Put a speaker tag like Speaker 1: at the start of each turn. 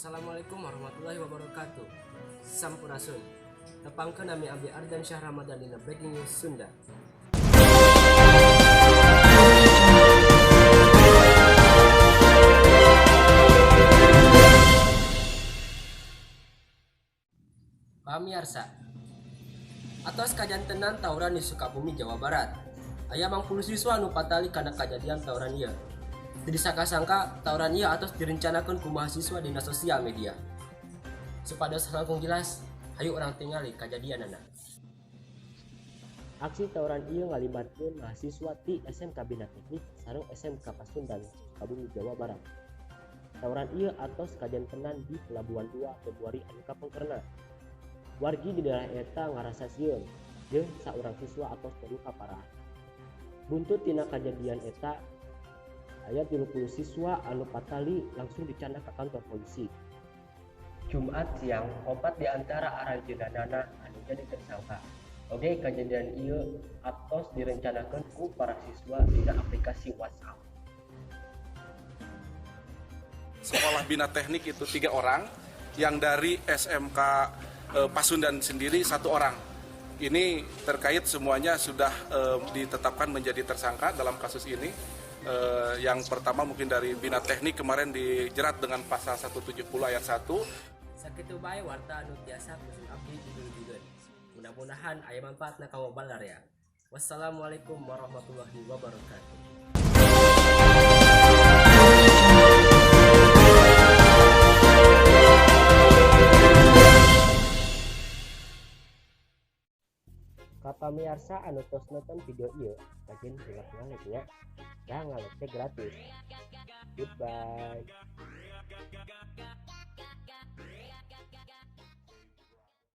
Speaker 1: Assalamualaikum warahmatullahi wabarakatuh. Sampurasun. Tepangkeun, nami abdi Ardan Syah Ramadan dina Breaking News Sunda. Pamiarsa, atos kajantenan tawuran di Sukabumi, Jawa Barat. Aya 50 siswa anu patali kana kajadian tawuran ieu. Teu disangka-sangka tawuran ieu atos direncanakeun ku mahasiswa dina sosial media. Supados langkung jelas, hayu urang tingali kajadianana. Aksi tawuran ieu ngalibatkeun mahasiswa ti SMK Bina Teknik sareng SMK Pasundan, Sukabumi, Jawa Barat. Tawuran ieu atos kajantenan di Pelabuhan 2 Februari anu kapengkerna. Wargi di daerah eta ngarasa sieun jeung saurang siswa atos terluka parah. Buntut tina kajadian eta, aya 30 siswa anu patali langsung dicandak ka kantor polisi. Jumat siang, opat di antara aranjeunana anu jadi tersangka. Oge kajadian ieu atos direncanakeun ku para siswa dina aplikasi WhatsApp.
Speaker 2: Sekolah Bina Teknik itu tiga orang, yang dari SMK Pasundan sendiri satu orang. Ini terkait semuanya sudah ditetapkan menjadi tersangka dalam kasus ini. Yang pertama mungkin dari Bina Teknik kemarin dijerat dengan pasal 170 ayat 1.
Speaker 1: Sakitu bae warta anu tiasa ku abdi didugikeun. Mudah-mudahan aya manfaatna kanggo balarea. Wassalamualaikum warahmatullahi wabarakatuh. Ka pamiarsa anu tos nonton video ieu, rajin hilap nge-like nya. Da nge-like teh gratis. Goodbye.